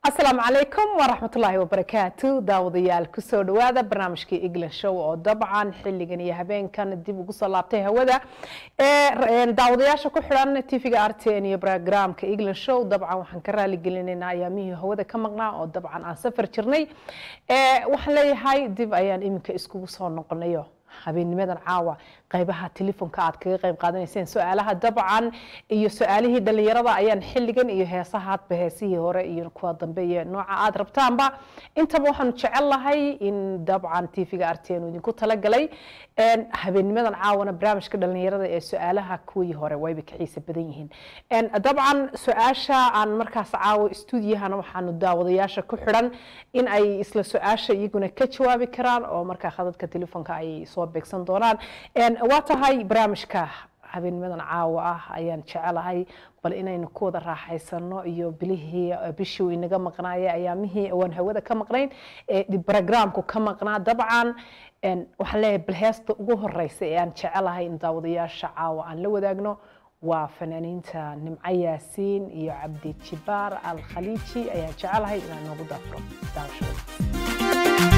Asalaamu calaykum waraxmatullaahi wabarakaatu. Daawadayaal, kusoo dhawaada barnaamijkii England Show oo dabcan xilligan iyo habeenkan dib ugu soo laabtay hawada. Daawadayaasha ku xidhan TV-ga RTN iyo programka England Show, dabcan waxaan ka raali gelinaynaa ayaamihii hawada ka maqnaa oo dabcan aan safar jirnay. Waxaan leeyahay dib ayaan iminka iskugu soo noqonayo. Habeennimadan caawa qaybaha telefoonka aad kaga qayb qaadanayseen su-aalaha dabcan iyo su-aalihii dhalinyarada ayaan xilligan iyo heesaha, hadba heesihii hore iyo kuwa dambe iyo nooca aad rabtaanba intaba waxaanu jecel lahay in dabcan TV-ga RTN uu idinku talagalay. Habeennimadan caawana barnaamijka dhalinyarada ee su-aalaha kuwii hore wayba ka xiisa badan yihiin. Dabcan su-aasha aan markaas caawa stuudiyahana waxaanu daawadayaasha ku xidhan in ay isla su-aasha iyaguna ka jawaabi karaan oo markaa khadadka telefoonka ay soo beegsan doonaan. Waa tahay, barnaamijka habeennimadan caawa ah ayaan jecelahay bal inaynu ku wada raaxaysano iyo bilihii bishii uu inaga maqnaaya, ayaamihii waan hawada ka maqnayn ee programku ka maqnaa. Dabcan waxaan leeyahay bal heesta ugu horeysa ee aan jecelahay in daawadayaasha caawa aan la wadaagno waa fanaaniinta Nimco Yaasiin iyo Cabdi Jibaar Al Khaliiji ayaan jecelahay inaan noogu daafuro daawashada.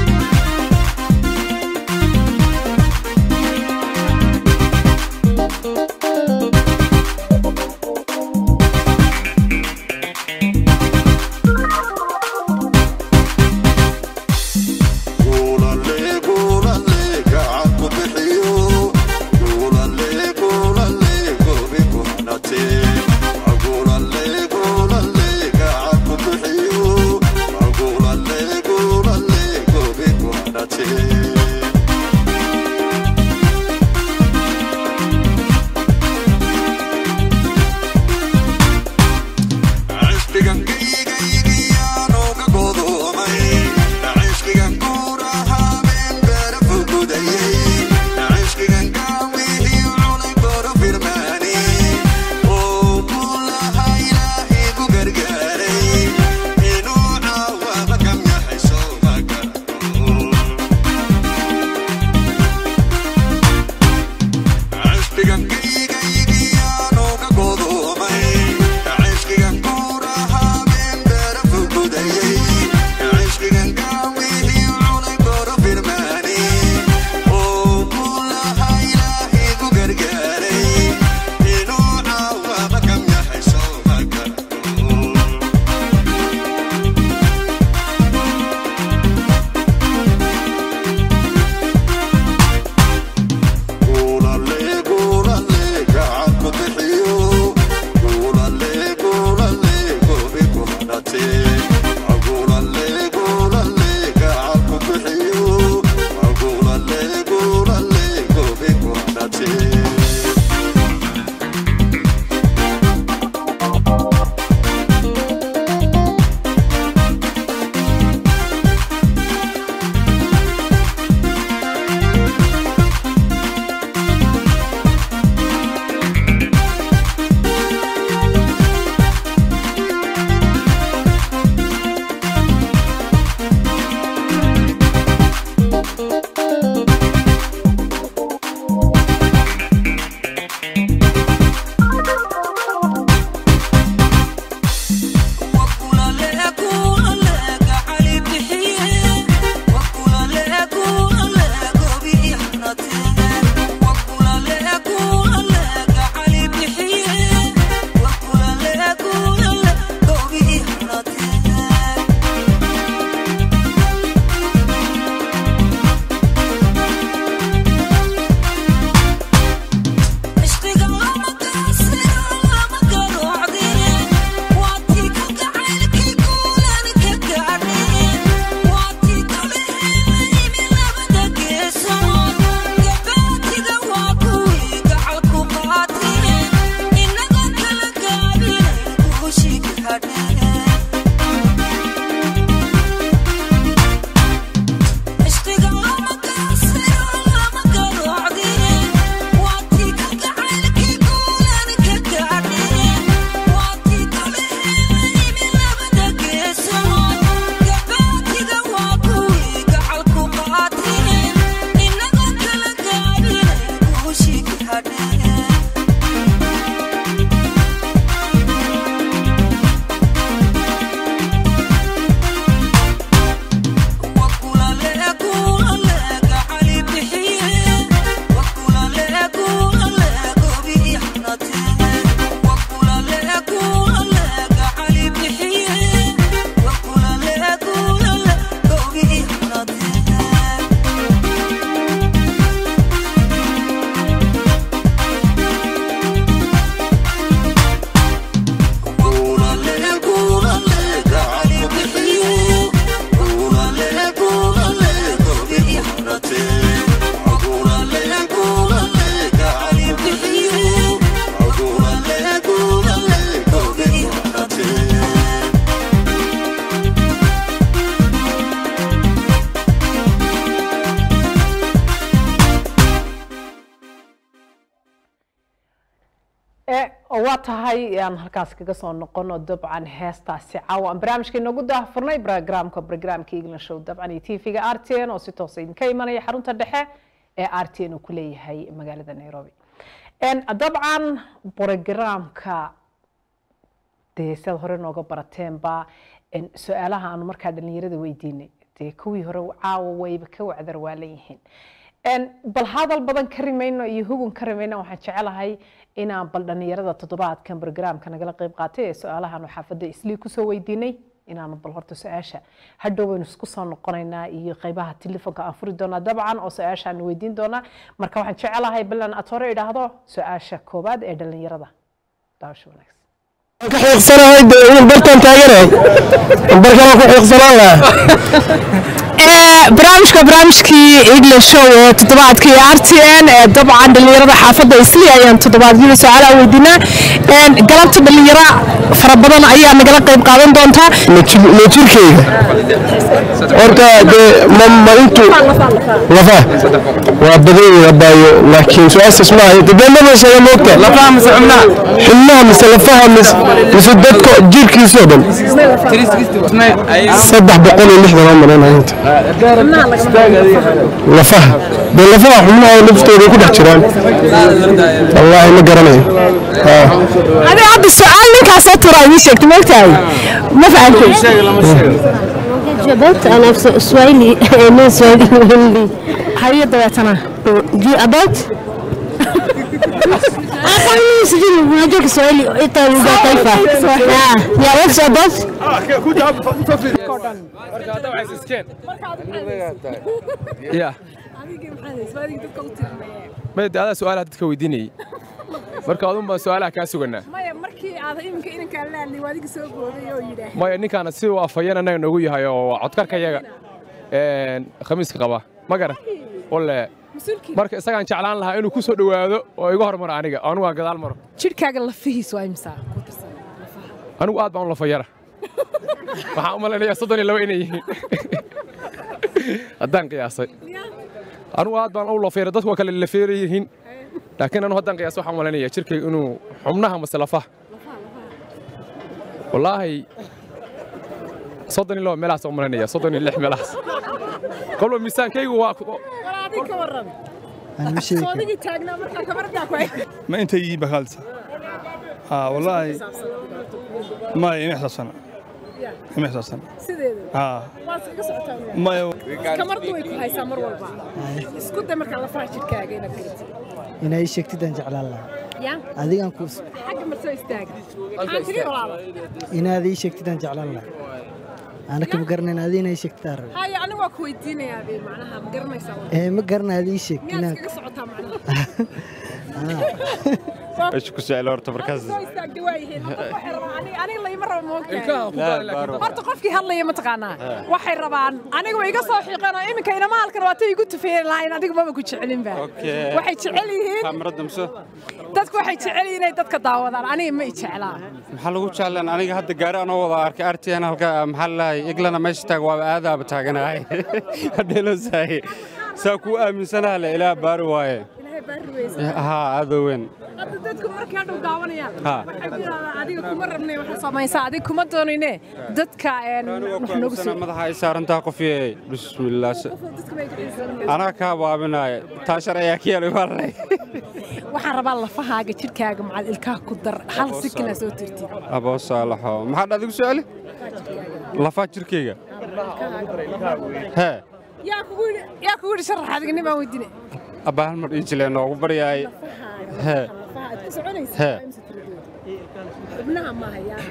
Yeah. Waa tahay aan halkaas kaga soo noqono. Dabcan heestaasi caawa aan barnaamijka inoogu daahfurnay programka England Show, dabcan iyo TV-ga RTN oo si toosa idinka imanaya xarunta dhexe ee RTN uu ku leeyahay magaalada Nairobi. Dabcan programka dee sidaad hore nooga barateenba, su-aalaha aanu markaa dhalinyarada weydiinay dee kuwii hore caawa wayba ka wacdar waalan yihiin. Bal hadal badan ka rimayno iyo hugun ka rimayno, waxaan jecelahay inaan bal dhalinyarada toddobaadkan programka nagala qayb qaatay ee su-aalahaanu xaafadda Islii kusoo weydiinay inaanu bal horta su-aasha hadhow baynu isku soo noqonaynaa iyo qaybaha telefoonka aan furi doonaa dabcan oo su-aasha aan weydiin doonaa. Marka waxaan jecelahay bal aan aad hore idhaahdo su-aasha koowaad ee dhalinyarada. Daawasho wanaagsan. Ka xiiqsanahay dee in bartaan taaganahay, barkana ku xiiqsanaan lahaa. Barnaamijkii English Show ee toddobaadkii RTN ee dabcan dhalinyarada xaafadda Islii ayaan toddobaadyada su-aalaha weydiinaa. Galabta dhalinyaro fara badan ayaa nagala qayb qaadan doonta. Ma jirkeyga horta dee ma intu lafaha waa badan yahay abaayo, laakiin su-aashaas ma ahayo dee maba sheega moogta lafaha mise xubnaha, xubnaha mise lafaha mise dadka jirkiisoo dhan 360 aan malaynaya inta lafaha dee lafaha xubnaha laftooda ku dhex jiraan, wallaahi ma garanayo. Adi hadda su-aal ninkaas soo turaa ii sheegtay, moogtahay, ma fahantay? About أنا في Swahili, no Swahili. Haye, dabeetana Do about? Hapa mimi sijui, unajua Kiswahili ita lugha ya taifa. Ah, yeah, what's about? Ya mayde adaa su-aalaha dadka weydiinayay, marka adun baan su-aalaha kaa suganaa. Maya, markii aad iminka inankaan la hadlay waa adiga soo booday oo yidhaah. Maya, ninkaana si uu afayeen annaga noogu yahay oo waa codkarka yaga khamiiska qaba ma garan walle. Marka isagaan jeclaan lahaa inuu ku soo dhowaado oo iga hormaro aniga oo anigu aan gadaal maro. Jidhkaaga lafihiis waa imsaa ku tirsan lafaha? Anigu aad baan u lafayara, waxaan u malaynayaa 32 inay yihiin haddaan qiyaasay. Anigu aad baan u lafayara, dadku waa kale lafeera yihiin, laakiin anigu haddaan qiyaasay waxaan u malaynayaa jirkayga inuu xubnaha mase lafaha wallaahi 32 meelahaas u malaynayaa, 36 meelahaas kolba miisaankaygu waa. War adiga ka warran. أنا مش شيء. Soodigii taagnaa markaa kamardaa ku hay. ما انت يجيب خالص اه والله ما يحصل سنه ما يحصل سنه Sideeda اه waad iga socotaa? ما Kamardu way ku haysaa mar walba. Isku day markaa lafaha jidhkaaga inaad garatid. Inay ii sheegtid aan jeclaan lahaa. Ya. Adigaan ku Xagga mar soo istaaga, maxaan tiri walaalo? Inaad ii sheegtid aan jeclaan lahaa. Ana kama garanayn, adiga inay sheegtid aan rabay. Haya, anigu waa ku weydiinayaa be, macnaha ma garanaysaa? Ee, ma garanay, adiga ii sheeg. Miyaad inaad iskaga socotaa macnaha? ايش ku socel horta markaas? Soo istaagta waa yihiin hadda waxay rabaan aniga layma rabo, moogtahay. Ilkaha ku gaari laakiin. Horta qofkii hadlaya ma taqaanaa waxay rabaan aniga way iga soo xiiqeen oo iminka inama halkan waatay igu tufeeyeen lahayn, adiga maba ku jecelinba. Okay. Waxay jecel yihiin kaamirada mise dadku waxay jecel yihiin inay dadka daawadaan, aniga ma i jeclaa. Maxaa lagu jeclaan? Aniga hadda gaari anoo wada arkay RTN halka maxaa la iglana meesha taag waaba aadaaba taaganahay hadheelo saay saa kuu aaminsanaha le ilaa baari waaye. Ilaahay baari weysa. Haa, aadoo weyn. Hadda dadku markay hadhow daawanayaan Ha. waxay ku yidhahdaan adiga kuma rabnay, waxaad samaysaa adiga kuma doonayne dadka Anigoo ku wax noogu aaminsana soo madaxa ay saarantaha qofyey bismillaah. Dadka may gacansanayaan. Anaa kaa baabinaayo taa sharciyaa ka yeelay baa lay. Waxaan rabaa lafahaaga jidhkaaga macal ilkaha ku dar, hal si kala soo tirtid. Aboo saalaxo, maxaa adigu soo celi lafaha jirkayga hee? Yaa kugu yidhi sharax adiga nin baan weydiinay. Abbaa, hal mar ii jilee noogu baryaay hee. Lafaha aad ku soconaysa Hee. waa imse tiradood? Xubnaha maaha yaa.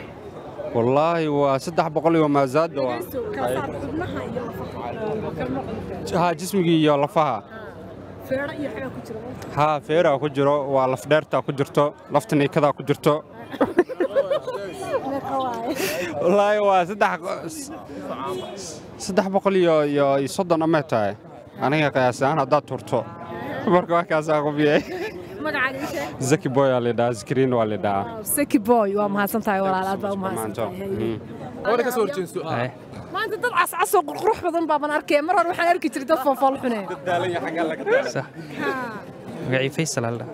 Wallaahi waa 300 iyo maazaada waa. Kala saar xubnaha iyo lafaha, kala noqon. Haa, jismigii iyo lafaha. Feero iyo waxbaa ku jira. Haa, feeraa ku jiro, waa laf dheertaa ku jirto, lafta niikadaa ku jirto. Meeqa waaye? Wallaahi waa 330 amay tahay aniga qiyaas ahaan haddaad turto, marka wax kaasaa qubiyay. Magacaaga ii sheeg. Zaki Boy aa lidhahaa, Zikriin waa lidhahaa. Saki Boy, waa mahadsan tahay walaal, aad baa u mahadsan tahay. Hore ka soo horjeesto. Maanta dad cascas oo qurqurux badan baaban arkaya, mar hore waxaan arki jiray dad foolfool xune. Magacii Faysal aldha.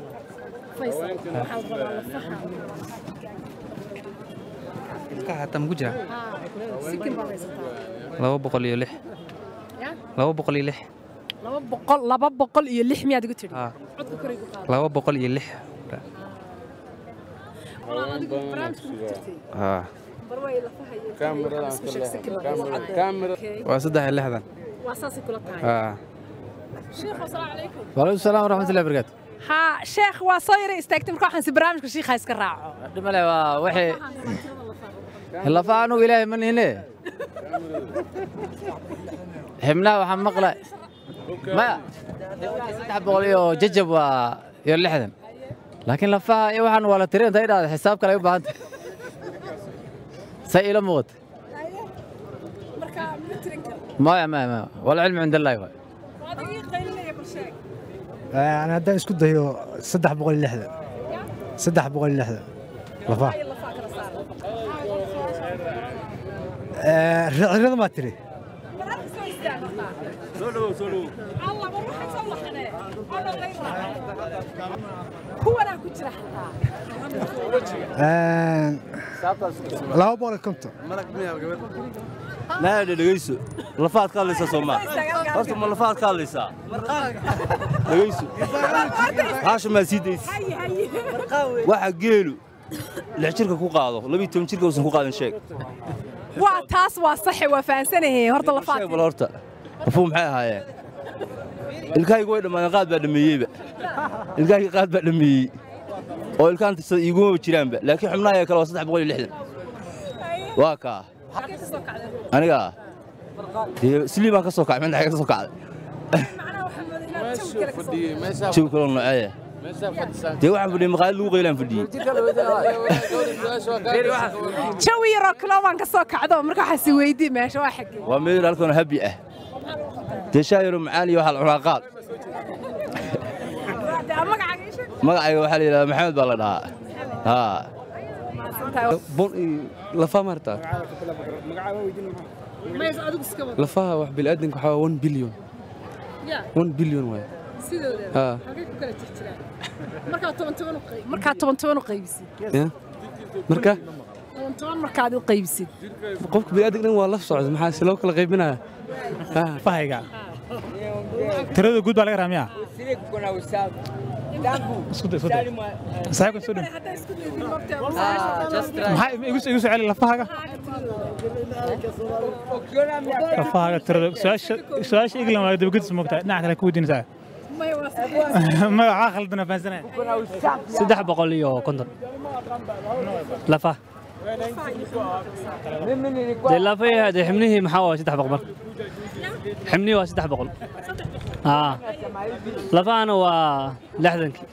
Faysal, waxaa la rabaa lafaha. Ilkaha hataa maku jira? Haa, sikin baad haysataa. 206. Ya? 206. 200, 206 miyaad igu tidhi? Haa. Codka kor igu qaad. 206. Walaal, adigu barnaamijka ma ku jirtay? Haa. Bar way lafaha iyo ilkaha isku sheeg, sikin baad haysataa. Okay. Waa 63. Waa saasay kula tahay? Haa. Sheekh, asalaamu calaykum. Waalaikum salaam waraxmatullahi wabarakaatu. Haa sheekh, waa soo yara istaagtay, marka waxaan si barnaamijka shiikha iska raaco. Dhimale waa wixii lafaha anugu ilaahay ma nihine. Xibnaha waxaan maqlay maya 300 iyo jajab waa iyo 60, laakiin lafaha iyo waxaan waa la tirin intay dhahda xisaab kale ay u baahan tahay say ila muuqata. Marka ma tirin karo? Maya maya maya, walcilmu cinda allahi waay. Waa adigii qaylinaya, bal sheeg. Ana haddaan isku dayo 360, 360 lafaha. Iyo lafaha kala saar. Cirada maa tiri? Bal halka soo istaag horta. Allah, war waxaan soo laxanee. Alla lay raaco. Kuwanaa ku jira xataa. 250. Naada dhegeyso, lafaad ka hadlaysaa soo maa? Horta ma lafaad ka hadlaysaa? Dhegeyso, haasha maa sii daysi. Haye haye. Waxa geelu 6 jirka ku qaado, 12 jirka uusan ku qaadin, sheeg. Waa taas, waa saxe, waa fahansanahay horta lafaad. Sheeg bal horta, lafuu maxay ahaayeen? Ilkahaygu way dhammaadeen, qaad baa dhameeyeyba. Ilkahayga qaad baa dhameeyey oo ilkaanta sida iiguma jiraanba, laakiin xubnaha kale waa 360. Waa kaa. Halkee ka soo kacday? Aniga dee silii baan ka soo kacay, madaxa ka soo kacday. Macnaha waxaan moodaa inaad jawi kale ka soo kacday. Jawi kaloo noceeya dee waxaan fadhiyey maqaayad lagu qaylaan fadhiyey. Jawi yaroo kaloo baan ka soo kacdo, marka waxaa si weydii meesha waa xaggee? Waa meel halkan habi ah dee, shaah yaro macaan iyo waxaa la cunaa qaad. Dee magacaaga ii sheeg. Magacayga waxaa la yidhahdaa Maxamed baa la dhahaa. Haa. Lafaha maarta? Mays adigu iska wada. Lafaha wax bini'aadanka waxaa waa 1 billion. Ya. 1 billion waay. Sidooda? Haa. Halkay ku kala jirjiraan markaa 10 10 u qayb, markaa 10 10 u qaybisid? Ya. Marka 10 10 markaad u qaybisid. Qofka bini'aadanka dhan waa laf socda, maxaa si loo kala qaybinaya? Fahayga tirada guud baa laga rabaa miyaa? Isku day, isku day, saaxiibka soo dhow. Haddaa isku daydin moogtaa. Maxaa igu soo celi lafahaaga? Lafahaaga tirada, su-aasha England waa dabagedis moogtaa, dhinaca kale ku weydiinaysaa. Maya, waa sax. Maya, waxaa khaldana fahansanaya. 350 lafa. Dee lafaha, dee xibnihii maxaa waa 300 marka? Xibnihii waa 300. Haa, lafahana waa 60-kii.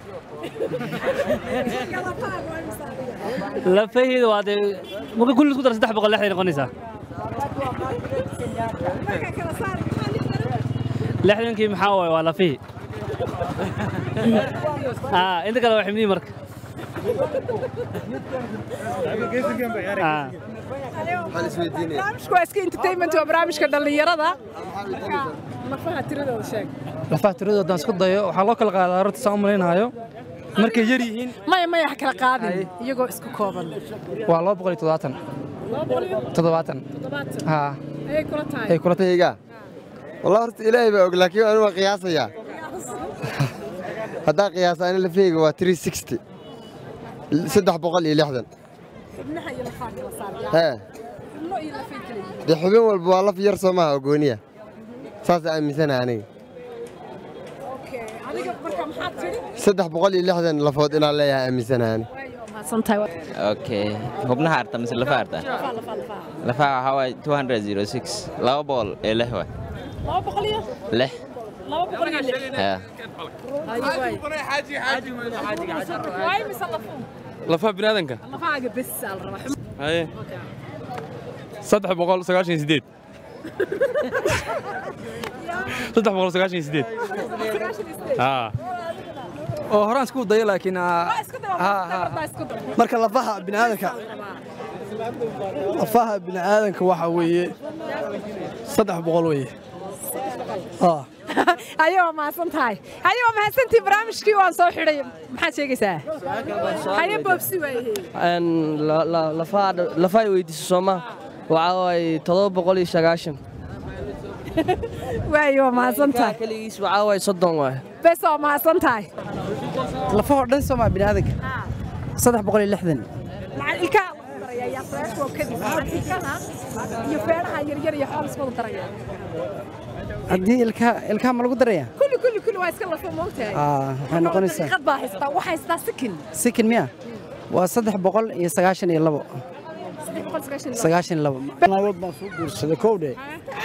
Lafaheeda waa dee marka kulli isku dar 360 noqonaysaa. Marka kala saar, maxaa 60? 60-kii maxaa waaye? Waa lafihii. Haa, inta kale waa xibnihii marka. Haa. Barnaamijku waa iska entertainment, waa barnaamijka dhallinyarada. Marka lafaha tiradooda sheeg. Lafaha tiradooda haddaan isku dayo, waxaa loo kala qaadaa horta saan u malaynayo markay yar yihiin. Maya maya, ha kala qaadin, iyagoo isku kooban. Waa 270. 200 70. 70. Haa. Ayay kula tahay? Ay kula tahay. Wallah horta ilaahay baa og, laakiin anigu waan qiyaasayaa. Haddaan qiyaasa ani lafahayga waa 360, 360. Xubnaha iyo lafaha kala saar. Hee. Xubno iyo lafay kala yihiin. Dee xubin walba waa laf yar soo maaha oo gooniya? Saasaan aaminsanahay aniga. Okay, adiga marka maxaad tidhi? 360 lafood inaan leeyahay aaminsanahay aniga. Mahadsantahay. Okay, xubnaha arta mise lafaha arta? Lafaha, lafaha, lafaha. Lafaha waxaa waaye 206, 206 waay. 200 iyo 6. 206. Haa. Haye waay. Waay mise lafuhu? Lafaha bini'aadanka. Lafahaaga bes aa la rabaa. Haye. 398. 398. Haa. Oo horaan isku dayo laakiin marka lafaha bini'aadanka, lafaha bini'aadanka waxa weeye 300 weeye. Haye, waa mahadsan tahay. Haye, waa mahadsantii. Barnaamijkii waan soo xidhay. Maxaad sheegaysaa? Haye, boobsi waaye. Lafaha ay weydiiso sooma, waxaa waaye 790. Waaye, waa mahadsan tahay. Keligiis waxaa waaye 30 waaye. Bes, waa mahadsan tahay. Lafahoo dhan soomaa biniaadanka 360. Macal ilkaha lagu daraya yaa fresh waa kadib macal ilkaha iyo feeraha yaryar iyo xool isku wada daraya. Haddii ilkaha, ilkaha ma lagu daraya? Kulli kulli kulli waa iska lafo, moogtahay. Waxay noqonaysaa dariiqad baa haysataa, waxaa haysataa sikin. Sikin miya? Waa 392. 392. 92. Naagood baan soo guursaday kowdhe,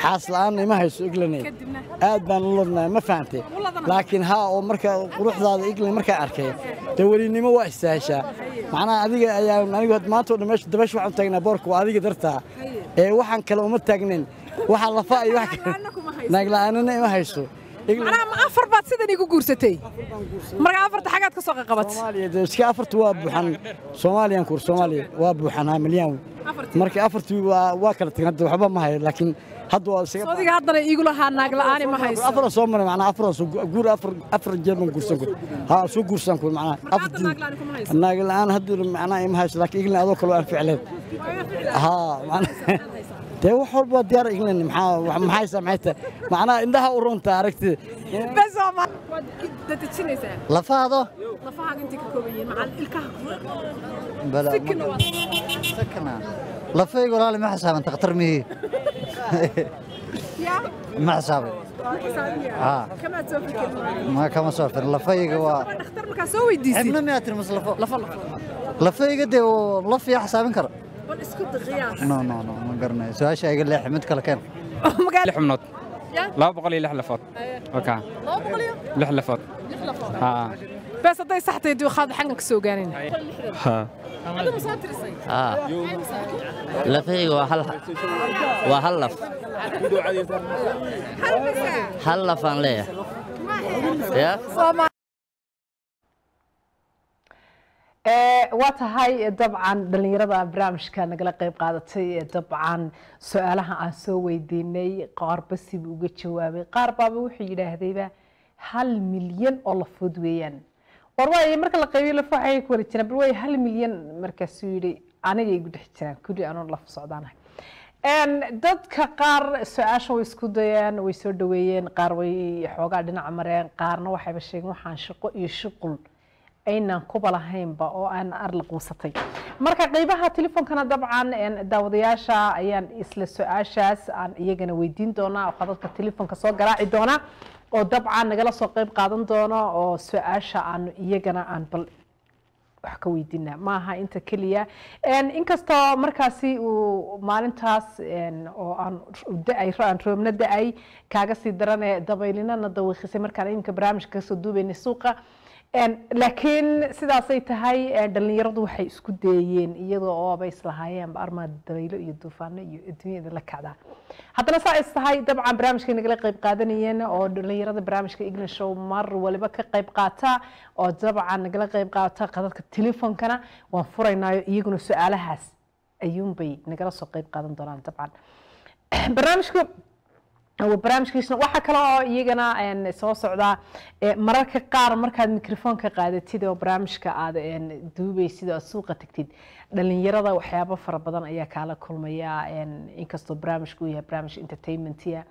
xaas la'aan ima hayso Iglaney, aad baan u ladnaa, ma fahantay? Laakiin haa, oo marka quruxdaada Iglan markaa arkay, dee welinimo waa istaaheshaa. Macnaha adiga ayaa anigu hadda maanta oo dhan meesha dabash waxaan u taagnaa boorka waa adiga dartaa, ee waxaan kale uma taagnayn, waxa lafa iyo wax kale naag la'aanina ima hayso. Macnaha ma afar baad sidan igu guursatay? Marka afarta xagaad ka soo qaqabat? Soomaaliya dee iska afartu waa buuxan, Soomaaliyaan kuur, Soomaaliya waa buuxan, haa, milyan. Marka afartii waa kala tagin, hadda waxba ma hayo, laakiin hadda waa isaga. Soodiga haddana iigu lahaa naag la'aani ma hayso. Afar soo maray, macnaha afar soo guur, afar jeer baan guursan kur, haa, soo guursan kur, macnaha afar naag la'aan hadda macnaha ima hayso, laakiin Iglan adoo kale waan ficleed, haa, macnaha dee wax walba waa diyaar Iglan. Maxaa maxay maxay tahay macnaha indhaha u runta aragtida. Bes, waa ma waad dadejinaysaa. Lafahaado. Lafahaaga intay ka kooban yihiin macal ilkaha? Bala. Sikina waa. Sakana lafayga walaali ma xisaaban, takhtar mihi. Yaa. Ma xisaabin. Ma xisaabin? Haa. Kamaad soo fikirin? Ma kama soo firin lafayga waa. Dhakhtar markaa soo weydiisid. Xibno miyaa tiri mise lafo? Lafo, lafo. Lafayga dee oo laf yaa xisaabin kara? Bal isku qiyaas. No, no, no, ma garanayo su-aasha, iga leexi, mid kale keen. Lix xubnood. Ya? 206 lafood. Okay. 206 lafood. Lix lafood. Haa. Bes, hadday sax tahay duu qaad xaggan ka soo gaanayna. ها. Adigu ma soo tirisay? ها, lafahayga waa hal, waa hal laf. Hal bisa? Hal lafaan leeyahay ya. Waa tahay. Dabcan dhalinyarada barnaamijka nagala qayb qaadatay ee dabcan su-aalaha aan soo weydiinay qaarba siba uga jawaabay, qaar baaba wuxuu yidhaahdayba 1 milyan oo lafood weeyaan. War waaye, marka la qaybiyo lafo waxay ku wada jiraan, bal waaye 1 milyan markaasuu yidhi aniga igu dhex jiraan kulli anoo laf socdaanahay. Dadka qaar su-aasha way isku dayeen, way soo dhaweeyeen, qaar way xoogaa dhinaca mareen, qaarna waxayba sheegeen waxaan shaqo iyo shuqul aynan kuba lahaynba oo aan arla quusatay. Marka qeybaha telefoonkana dabcan daawadayaasha ayaan isla su-aashaas aan iyagana weydiin doonaa, oo khadadka telefoonka soo garaaci doona oo dabcan nagala soo qeyb qaadan doono, oo su-aasha aan iyagana aan bal wax ka weydiinaa. Maaha inta keliya, inkastoo markaasi uu maalintaas oo aan da-ay, aan roobna da-ay, kaaga sii darane dabaylinana dawiikhisay markaan iminka barnaamijka kasoo duubaynay suuqa, laakiin sidaasay tahay dhalinyaradu waxay isku dayeen iyadoo ooba islahaayeenba armaa dabaylo iyo duufaano iyo adduunyada la kacdaa, haddana saa is tahay dabcan barnaamijkay nagala qayb qaadanayeen oo dhalinyarada barnaamijka England Show mar waliba ka qayb qaata oo dabcan nagala qayb qaata. Qadadka telefoonkana waan furaynaayo, iyaguna su-aalahaas ayuunbay nagala soo qayb qaadan doonaan. Dabcan barnaamijku barnaamijkiisna waxaa kale oo iyagana soo socdaa, mararka qaar markaad mikrofoonka qaadatid oo barnaamijka aad duubaysid oo aad suuqa tagtid, dhalinyarada waxyaabo fara badan ayaa kaala kulmaya. Inkastoo barnaamijku uu yahay barnaamij entertainmentia,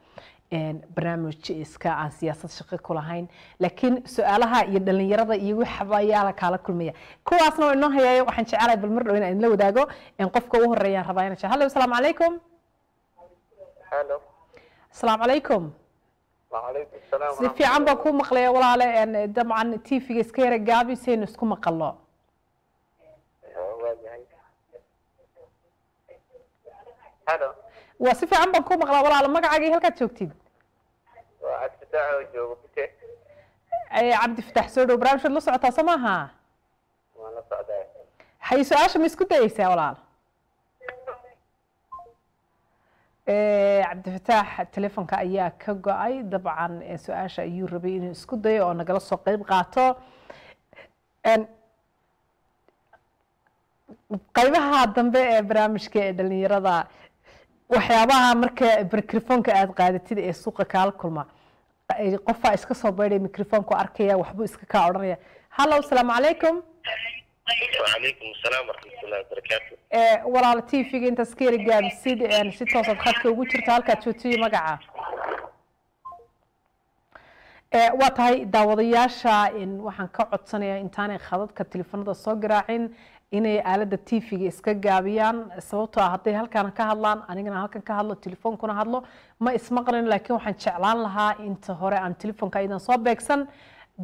barnaamij iska aan siyaasad shaqo ku lahayn, laakiin su-aalaha iyo dhalinyarada iyo waxba ayaa kaala kulmaya. Kuwaasna waa inoo hayaayo. Waxaan jecelahay bal mar dhow inaan idinla wadaago qofka ugu horeeyaan rabaa inaan hallo, asalaamu calaykum. Hello. Asalaamu calaykum. وعليكم السلام. Si fiican baan kuu maqlaya walaale. Dabcan TV-ga iska yara gaabi si aynu isku maqalno. Waayahay. Hello. Waa si fiican baan kuu maqlaa walaale. Magacaaga iyo halkaad joogtid? Waa Cabdifataax oo joogo Bute. Cabdi Fatax, soo dhow. Barnaamijkaad la socotaa soo maaha? Waan la socdaa. Hay, su-aasha ma isku dayeysaa walaal? Cabdifataax telefoonka ayaa ka go-ay. Dabcan su-aasha ayuu rabay inuu isku dayo oo nagala soo qeyb qaato. Qaybaha dambe ee barnaamijka ee dhalinyarada, waxyaabaha marka mikrofoonka aada qaadatid ee suuqa kaala kulma Qofaa iska soo baydhay mikrofoonku arkaya, waxbuu iska kaa odhanaya. Hallo, asalaamu calaykum. وعليكم السلام ورحمة الله وبركاته. Walaal, TV-ga intaas ka yara gaabisid, si toosaad khadka ugu jirto. Halkaad joogto iyo magaca. Waa tahay, daawadayaasha waxaan ka codsanayaa intaanay khadadka telefoonada soo garaacin inay aaladda TV-ga iska gaabiyaan, sababtoo ah hadday halkaan ka hadlaan, anigana halkan ka hadlo, telefoonkuna hadlo, ma ismaqlin. Laakiin waxaan jeclaan lahaa inta hore aan telefoonka aydan soo beegsan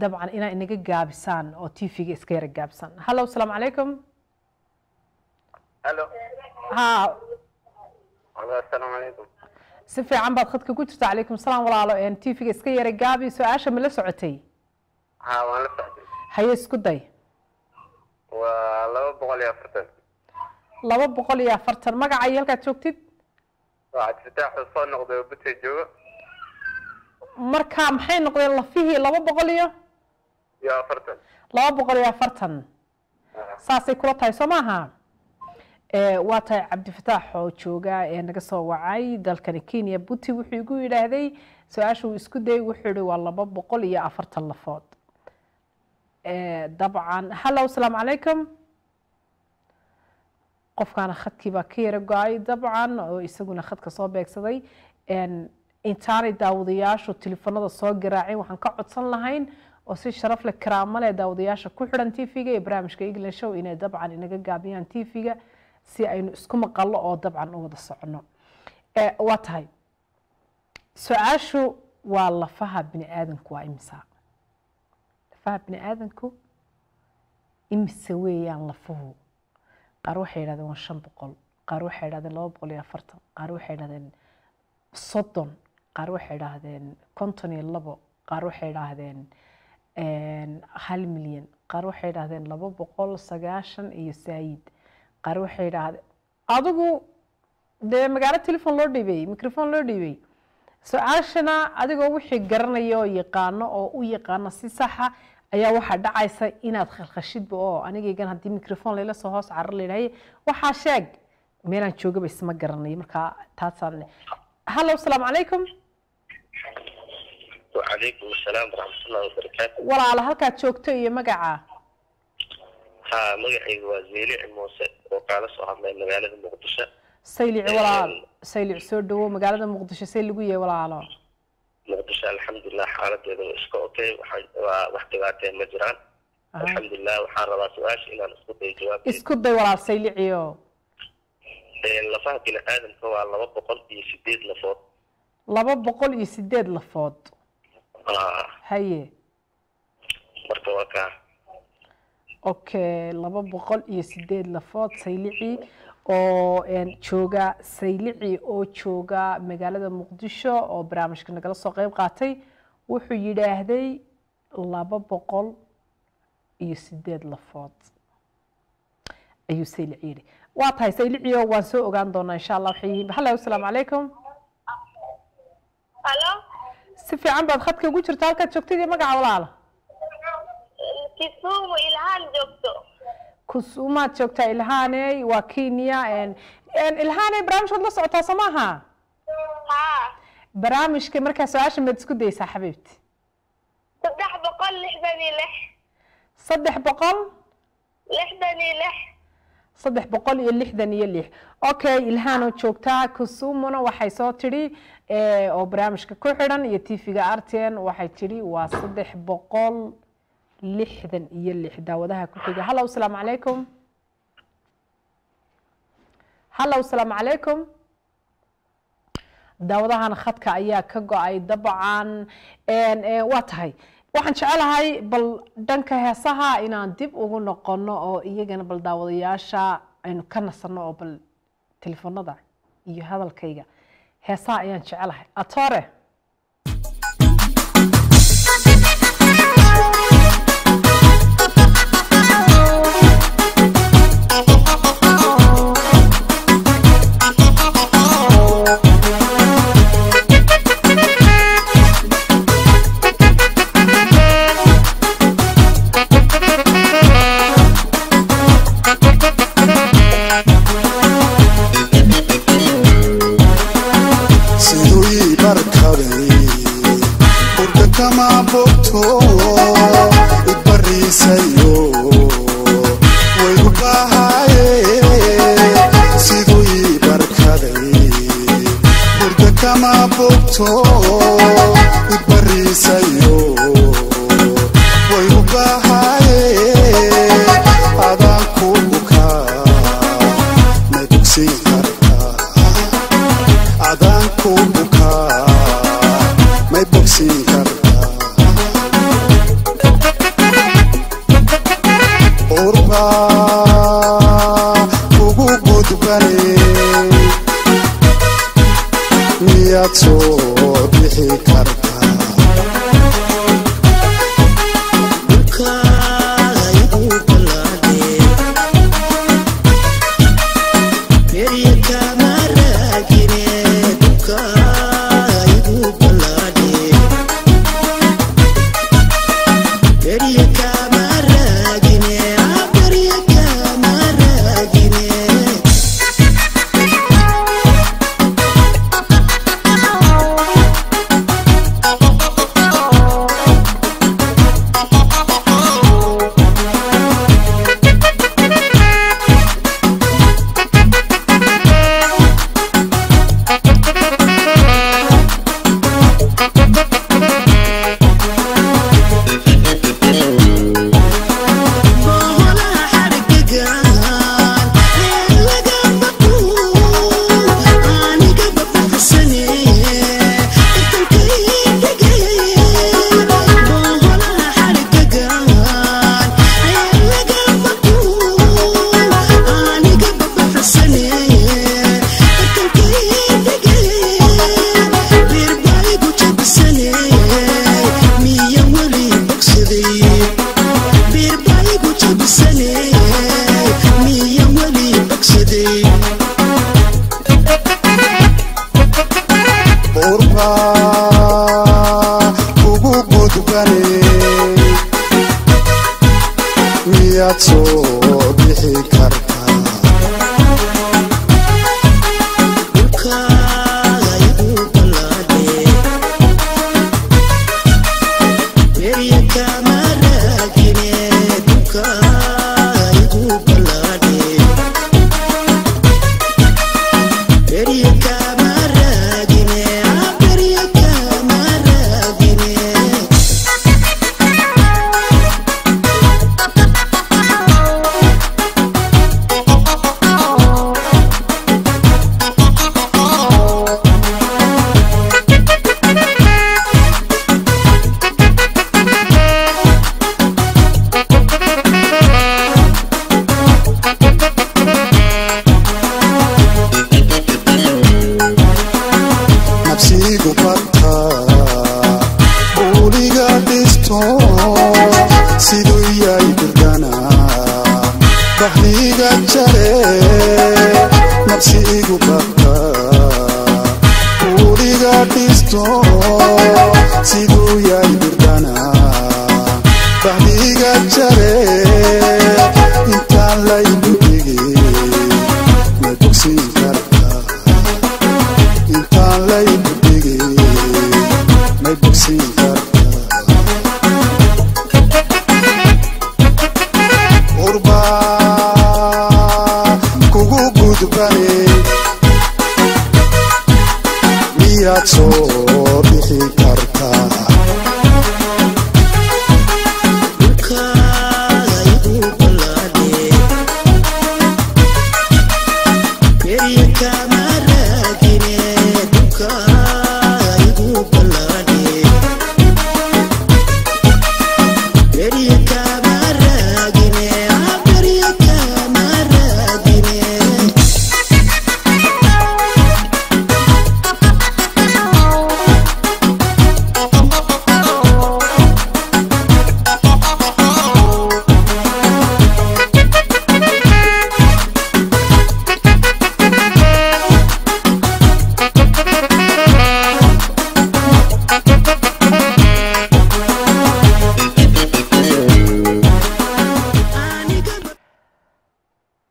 dabcan inaa inaga gaabisaan oo TV-ga iska yara gaabisaan. Hallo, asalaamu calaykum. الو. Ha. السلام عليكم. Si fiican baad khadka ku jirta. Calaykum salaam walaalo. TV-ga iska yara gaabi. Su-aasha ma la socotay? ها، waan la socday. Haye, isku day. Waa 240. 240. Magaca iyo halkaad joogtid? Waa Cabdifataax oo soo noqday oo Butey jooga. Marka maxay noqdeen lafihii? 200 iyo iyo 40. 240, saasay kula tahay, soo maaha? Waa tahay, Cabdifataax oo jooga ee naga soo wacay dalkani Kenya, Buti, wuxuu igu yidhaahday su-aasha uu isku dayay, wuxuu yihi waa 240 lafood. Dabcan. Hallo, asalaamu calaykum. Qofkaana khadkii baa ka yara go-ay dabcan, oo isaguna khadka soo beegsaday. Intaanay daawadayaashu telefoonada soo garaacin, waxaan ka codsan lahayn oo si sharaf leh, karaamo leh, daawadayaasha ku xidhan TV-ga iyo barnaamijka England Show inay dabcan inaga gaabiyaan TV-ga si aynu isku maqallo oo dabcan u wada soconno. Waa tahay, su-aashu waa lafaha bini aadanku waa imisa? Lafaha bini aadanku imise weeyaan lafuhu? Qaar waxay yidhahdeen waa 500, qaar waxay yidhahdeen 240, qaar waxay yidhahdeen 30, qaar waxay yidhaahdeen 52, qaar waxay yidhaahdeen 1 milyan, qaar waxay yidhaahdeen 290 iyo saayid, qaar waxay yidhaahdeen adigu dee magaalo telefon loo dhiibay, microphone loo dhiibay. Su-aashana adigoo wixii garanaya oo yaqaano oo u yaqaano si saxa ayaa waxaa dhacaysa inaad khalkhashidba, oo anigaygan haddii microphone layla soo hoos carar layidhahay waxaa sheeg meelaan joogaba isma garanayo. Markaa taasaan. Hallo, asalaamu calaykum. وعليكم السلام ورحمة الله وبركاته. Walaala, halkaad joogto iyo magaca? ها، magacaygu waa Zeylici Muuse oo kaala soo hadlay magaalada Muqdisho. Saylic, walaal Saylic, soo dhawo. Magaalada Muqdisho say lagu yahay, walaalo? Muqdisho alxamdulilah, xaaladeeda waa iska okay, waa wax dhibaatee ma jiraan, alxamdulilah. Waxaan rabaa su-aasha inaan isku dayo jawaabteeda. Isku day, walaal Sayliciyo. Lafaha bini aadamka waa 208 lafood. 208 lafood. Haye. Marka waa kaa. Okay, 208 lafood. Saylici oo jooga, Saylici oo jooga magaalada Muqdisho oo barnaamijka nagala soo qeyb qaatay, wuxuu yidhaahday 208 lafood ayuu Saylici yidhi. Waa tahay Sayliciyo, waan soo ogaan doonaa insha Allah waxay yihiin. Hallo, asalaamu calaykum. Halo. Si fiican baad khadka ugu jirta. Halkaad joogtid iyo magaca, walaala? Kisumu, Ilhaan joogto. Kusumaad joogtaa, Ilhaaney, waa Kenya. Ilhaaney, barnaamijkaad la socotaa, soo maaha? Haa. Barnaamijka markaa su-aasha maad isku daysaa, xabiibti? 366. 300 66. 366. Okay, Ilhaanoo joogtaa Kusumuna waxay soo tidhi, oo barnaamijka ku xidhan iyo TV-ga RTN, waxay tidhi waa 366. Daawadaha ku xiga. Hallo, asalaamu calaykum. Hallo, asalaamu calaykum. Daawadahan khadka ayaa ka go-ay dabcan. Waa tahay, waxaan jecelahay bal dhanka heesaha inaan dib ugu noqono oo iyagana bal daawadayaasha aynu ka nasano, oo bal telefoonada iyo hadalkayga heesaha ayaan jecelahay atore. Siduu ii markaba. Bahaye siduu ii barkaday, hurda kama bogto, ibariisayo way u bahaye. Adaan ku bukaa, may bogsiin kartaa? Adaan ku bukaa, may bogsiin kartaa? Urba kugu gudbane, miyaad soo bixi kartaa? Urba kugu gudbane, miyaad soo bixi kartaa? Nafsigu barta buuliga dhisto, siduu yahay birdana bahliga jare. Nafsigu barta buuliga dhisto, siduu yahay birdana bahliga jare. Intaan laygu dhigin, may bogsiin kartaa? Intaan laygu dhigin, may bogsiin kartaa? Urba kugu gudbane, miyaad soo bixi kartaa?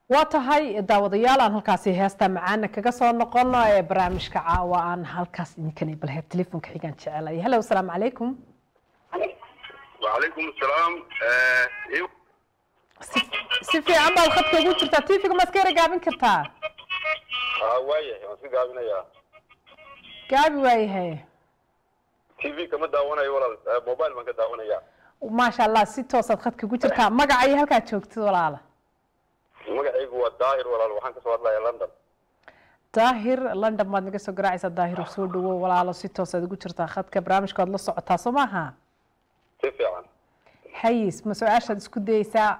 Waa tahay daawadayaal, aan halkaasi heesta macaana kaga soo noqono ee barnaamijka caawa. Aan halkaas idinkan bal heer telefoonka xigaan jecelay. Hello, asalaamu calaykum. وعليكم السلام. Si fiican baad khadka ugu jirtaa. TV-ga ma iska yara gaabin kartaa? Haa, waayahay, waan iska gaabinayaa. Gaabi waayahay. TV kama daawanayo walaal, mobile baan ka daawanayaa. Maasha Allah, si toosaad khadka ugu jirtaa. Magaca iyo halkaad joogtid walaala? Magacaygu waa Daahir walaal, waxaan kasoo hadlayaa London. Daahir, London baad naga soo garaacaysaa. Daahir, soo dhawow walaalo, si toosaad ugu jirtaa khadka barnaamijka, waad la socotaa soo maaha? Si fiican. Hayis, ma su-aashaad isku dayeysaa?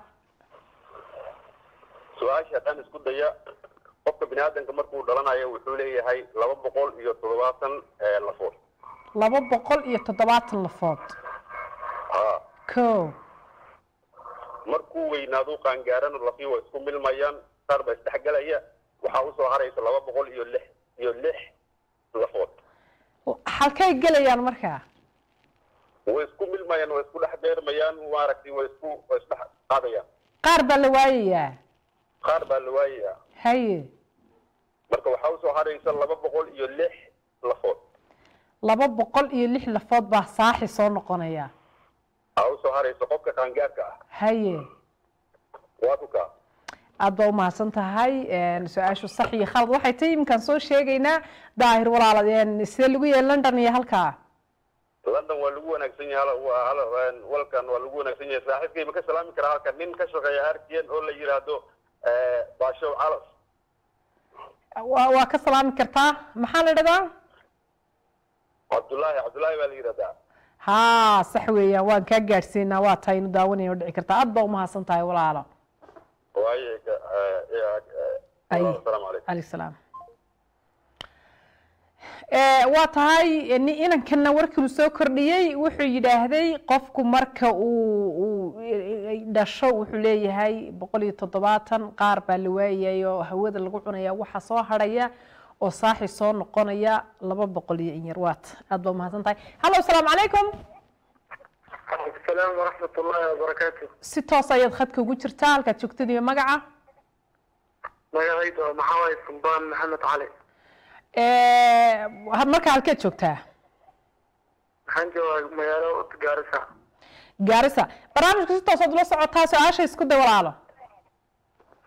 Su-aasha haddaan isku daya, qofka bini aadamka markuu dhalanayo wuxuu leeyahay 270 lafood. 270 lafood. Haa. Ko. Markuu weynaado, qaangaarana, lafii waa isku milmayaan, qaar baa isdhexgalaya, waxaa usoo haraysa 206 lafood. Halkay gelayaan markaa? Way isku milmayaan, way isku dhex beermayaan, maaragtay, way isdhex qaadayaan. Qaar baa la waayayaa. Qaar baa la waayayaa. Haye. Marka waxaa usoo haraysa 206 lafood. 206 lafood baa saaxi soo noqonaya. Aa usoo haraysa qofka qaangaarka ah. Haye. Waa ku kaa. Aad baa umahadsan tahay. Su-aashu sax iyo khalad waxay tahay iminkaan soo sheegaynaa. Daahir walaala, sidee lagu yahay London iyo halkaa? London waa lagu wanaagsan yahay, walkan waa lagu wanaagsan yahay. Saaxiibkay ma ka salaami karaa halkan nin ka shaqeeya RTN oo la yiraahdo Baashow Calas? Waa ka salaami kartaa. Maxaa la dhahdaa? Cabdullaahi, Cabdullaahi baa la yidhahdaa. Haa, sax weeyaan, waan kaa gaadhsiinaa. Waa tahay inu daawanaya oo dhici kartaa. Aad baa umahadsan tahay walaalo. Waaye. Ay. Asalaamu calaykum. Calaykum salaam. Waa tahay inankanna warkii uu soo kordhiyey wuxuu yidhaahday qofku marka uu dhasho wuxuu leeyahay 170, qaar baa la waayay oo hawada lagu cunaya, waxaa soo harhaya oo saaxi soo noqonaya 200 iyo in yar. Waat aad baa umahadsan tahay. Hallo, asalaamu calaykum. Asalaam waraxmat ullaahi wabarakaatu. Si toos ayaad khadka ugu jirtaa. Halkaad joogtid iyo magaca? Magacayda maxaa waaye Suldaan Maxamed Cali. Marka halkeed joogtaa? Waxaan joogaa magaalo Gaarisa. Gaarisa. Barnaamijka si toosaad ula socotaa, su-aasha isku day walaalo.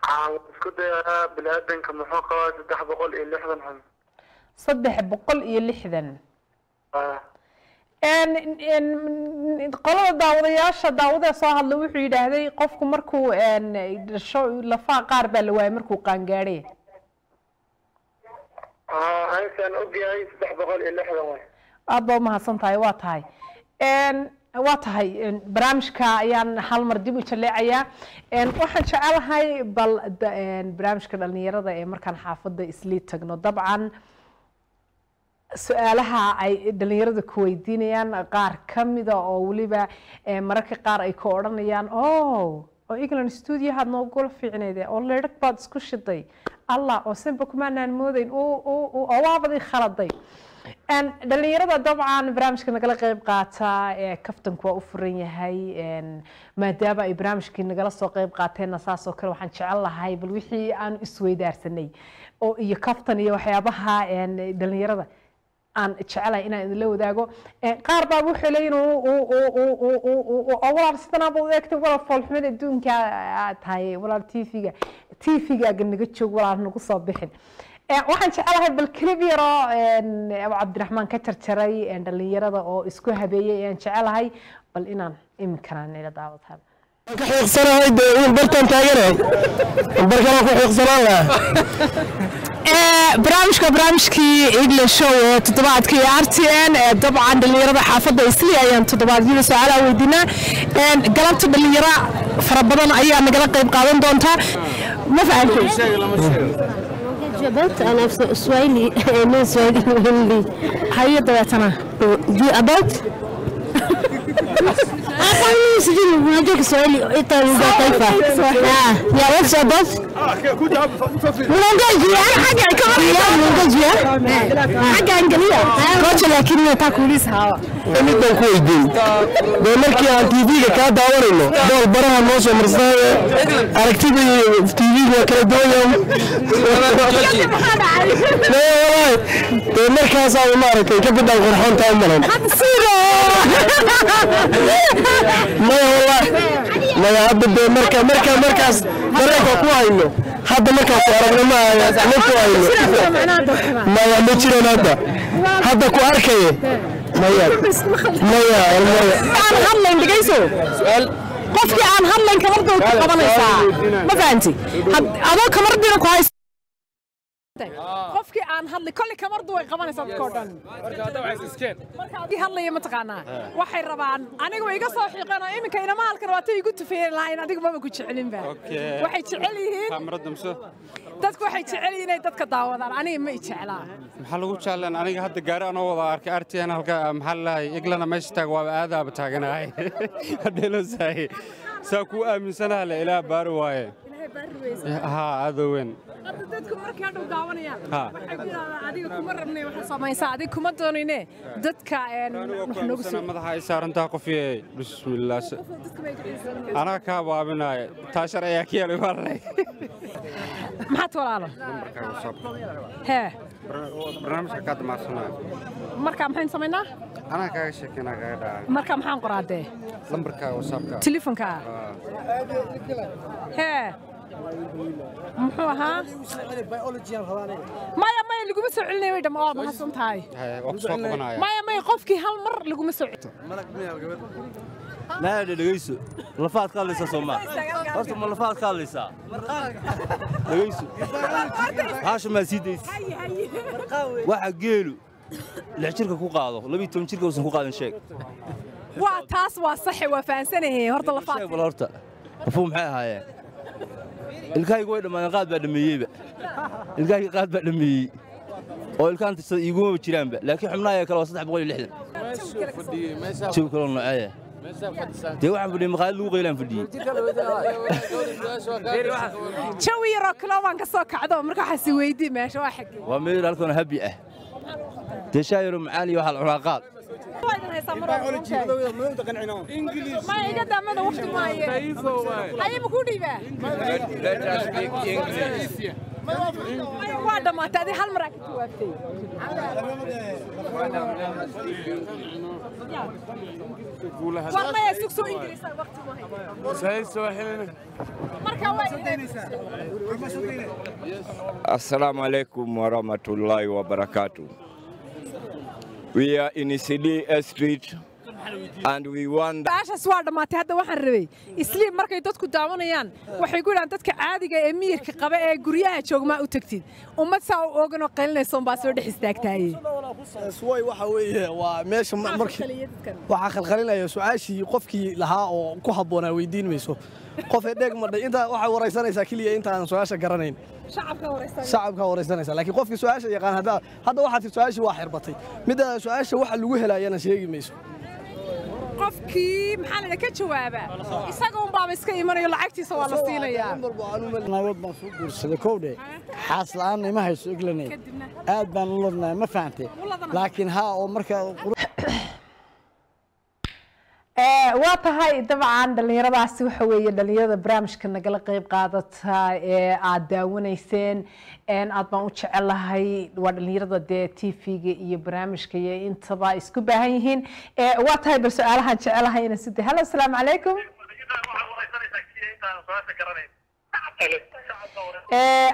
Waxaan isku dayaa, biniaadanka muxuu qabaa 360 xun? 360. Qolada daawadayaasha daawadee soo hadla wuxuu yidhaahday qofku markuu dhasho lafaha qaar baa la waayay markuu qaangaadhay. Anigaan ogyahay 360 way. Aad baa umahadsan tahay. Waa tahay, waa tahay, barnaamijka ayaan hal mar dib u jaleecayaa. Waxaan jecelahay bal barnaamijka dhalinyarada ee markaan xaafadda islii tagno, dabcan su-aalaha ay dhalinyarada ku weydiinayaan qaar ka mida oo weliba mararka qaar ay ku odhanayaan oo England studio-haad noogula fiicnayde oo leedhag baad isku shiday, Allah, oo sanba kumaanaan moodayn oo waabad i khaladay. Dhalinyarada dabcan barnaamijka nagala qeyb qaata ee kaftanku waa u furan yahay, maadaama ay barnaamijkii nagala soo qeyb qaateenna saas oo kale waxaan jecel lahay bal wixii aan isweydaarsanay oo iyo kaftan iyo waxyaabaha dhalinyarada aan jecelahay inaan idinla wadaago. Qaar baa wuxuu leeyihin oo walaal sidanaaba u eegtay, walaal foolxumada adduunka aad tahay, walaal TV-ga TV-gaaga naga joog, walaal nagu soo bixin. Waxaan jecelahay bal clip yaroo Abu Cabdiraxmaan ka jarjaray dhalinyarada oo isku habeeyey ayaan jecelahay bal inaan iminkana nila daawataan. Ka xiiqsanahay dee in bartaan taaganahay, barkana ku xiiqsanaan lahaa. Barnaamijka barnaamijkii English Show ee toddobaadkii RTN ee dabcan dhalinyarada xaafadda Isli ayaan toddobaadyada su-aalaha weydiinaa. Galabta dhalinyaro fara badan ayaa nagala qayb qaadan doonta. Ma fahantay? About أنا في Swahili, no Swahili. Haye, dabeetana. Do about? Hapa sijui unajua Kiswahili ita lugha taifa. Ah, ya what's about? Mnaongea xagga ka ya mnaongea xagga angaliya koja, laakiin taa kuulis hawa. Mid baan ku weydiin dee, markii aan TV-ga kaa daawanayno dool baraha noo soo marsanaayo, aragtida iyo TV-ga waa kala duwan yahay. Walahi dee markaasaa maaragtay ka bidhaan qurxoon tahay malan. Maya, wallahi Maya, hadda dee marka marka markaas dareenka ku hayno hadda markaan ku aragno ma ma ku hayno. Maya, ma jiraan hadda hadda ku arkaye. Maya maya maya. Aan hadlayn, dhegayso, qofkii aan hadlayn kamarda way ku qabanaysaa, ma fahanti? Adoo kamardiina ku haysa, qofkii aan hadlay kolley kamardu way qabanaysaa dadka oo dhan. Marka adii hadlaya, mataqaanaa, waxay rabaan aniga way iga soo xiiqeen oo iminka inama halkan waatay igu tufeeyeen lahayn, adiga maba ku jecelinba. Waxay jecel yihiin Kaamirada mise? Dadku waxay jecel yihiin inay dadka daawadaan, aniga ma i jeclaa. Maxaa lagu jeclaan? Aniga hadda gaari anoo wada arkay RTN halka, maxaa la lahay, Eglana meesha taag waaba aadaaba taaganahay hadheeloosahay. Saa kuu aaminsanaha le, Ilaah baari waaye. Haa, aadoo weyn. Hadda dadku markay hadhow daawanayaan waxay ku yidhahdaan adiga kuma rabnay, waxaa samaysaa adiga kuma doonayne dadka wax noogu soo Madaxa ay saarantaha qofiyey, bismillaah, anaa kaa baabinaayo, taa sharciyaa ka yeelay baa lay. Maxaad walaalo hee? Barnaamijka kaa damaarsanaayo. Marka maxaynu samaynaa? Anaa kaaga sheekeynaa, kaaga dhacay. Marka maxaan qoraa dee? Lambarkaaga WhatsAppka. Telefonka hee muxuu ahaa? Maya maya, laguma soo celinaya, way dham waa mahadsan tahay. Waa ku soo qabanaya. Maya maya, qofkii hal mar laguma soo celin. Naada, dhegeyso, lafaad ka hadlaysaa soo maa? Horta ma lafaad ka hadlaysaa? Dhegeyso, haasha maa sii daysa? Waxa geelu 6 jirka ku qaado, 12 jirka uusan ku qaadin, sheeg. Waa taas, waa saxe, waa fahansanahay horta lafaad. Sheeg bal horta, lafuhu maxay ahaayeen? Ilkahaygu way dhammaadeen, qaad baa dhameeyeyba. Ilkahayga qaad baa dhameeyey oo ilkaan tirsaday iigumaba jiraanba, laakiin xubnaha kale waa 360. Jawi kaloo nooceeya dee? Waxaan fadhiyey maqaayad lagu qaylaan fadhiyey. Jawi yaroo kaloo baan ka soo kacdo, marka waxaa si weydii meesha waa xagee? Waa meel halkan habi ah dee, shaah yaroo macaan iyo waxaa la cunaa qaad. Waa idin haysaa mar walba. Maya, iga daamada, waqti maaye. Haye, ma kuu dhiibaa? Maya, waa dhammaatay, adi hal mar aa ka jawaabtay. War maya, sug soo Ingiriis waqti ma hayo. Marka waa Assalamu alaikum warahmatullahi wabarakatuh. We are in Eastleigh Street and we want Su-aashaas waa dhammaatay. Hadda waxaan rabay isliib markay dadku daawanayaan waxay ku yidhahaan dadka caadiga ee miyirka qaba ee guryaha joogmaa u tagtid, ummad saa u oogan oo qaylinaysa unbaa soo dhex istaagtaaye. Suway, waxa weeye waa meesha markii waxaa khalkhalinaya su-aashii qofkii lahaa oo ku habboonaa weydiin mayso. Qof ee dheeg madhay intaa waxay waraysanaysaa keliya intaan su-aasha garanayn. Shacabka waraysanaya. Shacabka waraysanaysa, laakiin qofkii su-aasha yaqaan hadda hadda waxaad tii su-aashii waa xirbatay, midda su-aasha waxa lagu helayana sheegi mayso. Qofkii maxaa la ka jawaaba isaga unbaaba iska imanayo, lacagtiisa waa la siinayaa. Nabad baan soo guursaday kowdhe, xaas la'aan ima hayso Eglanay, aad baan u ladnahay, ma fahantay? Laakiin haa oo marka Waa tahay, dabcan dhalinyaradaasi waxa weeye dhalinyarada barnaamijka nagala qeyb qaadata ee aad daawanayseen. Aad baan u jecelahay, waa dhalinyarada dee TV-ga iyo barnaamijka iyo intaba isku baahan yihiin. Waa tahay, bal su-aalahan jecelahay inaan sida. Hello, asalaamu calaykum.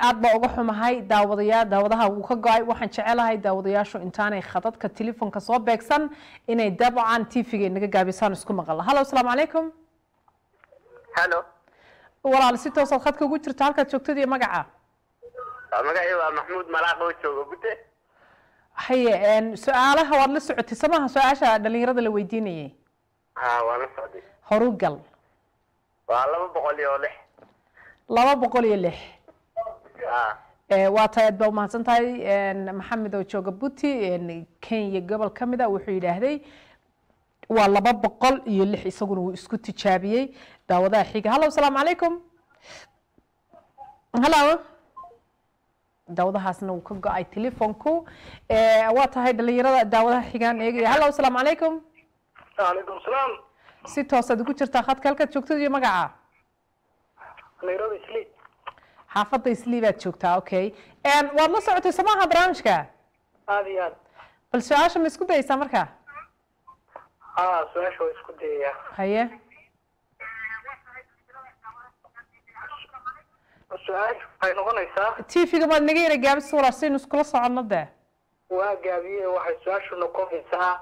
Aad baa uga xumahay daawadayaa, daawadaha wuu ka go'ay. Waxaan jecelahay daawadayaashu intaanay khadadka telefoonka soo beegsan inay dabcan TV-ga inaga gaabisaan isku maqal. Hello, asalaamu calaykum. Hello. Walaal, si toosaad khadka ugu jirta, halkaad joogtid iyo magaca? Magacay waa Maxmuud Malaaq oo jooga Gute. Haye, su-aalaha waad la socotay samaha, su-aasha dhalinyarada la weydiinayay? Haa, waan la socday. Horugal. Waa 206. 206. Haa. Waa tahay, aad baa umahadsan tahay. Maxamed oo jooga Buti, Kenya gobol ka mid a, wuxuu yidhaahday waa 206, isaguna wuu isku tijaabiyey. Daawadaha xiga. Hallo, asalaamu calaykum. Hallo, daawadahaasna wuu ka go'ay telefoonku. Waa tahay dhalinyarada, daawadaha xigaan eegaya. Hallo, asalaamu calaykum. Calaykum salaam. Si toosaad ugu jirtaa khadka, halkaad joogtid iyo magaca? Nairobi Islii. Xaafadda Islii baad joogtaa, okay. Waad la socotay samaha barnaamijka? Aad iyo aad. Bal su-aasha ma isku dayeysaa marka? Haa, su-aasha waa isku dayayaa. Haye. Su-aashu waxay noqonaysaa TV-ga maad naga yara gaabis walaal saynu iskula soconno dee. Waa gaabiye, waxay su-aashu noqonaysaa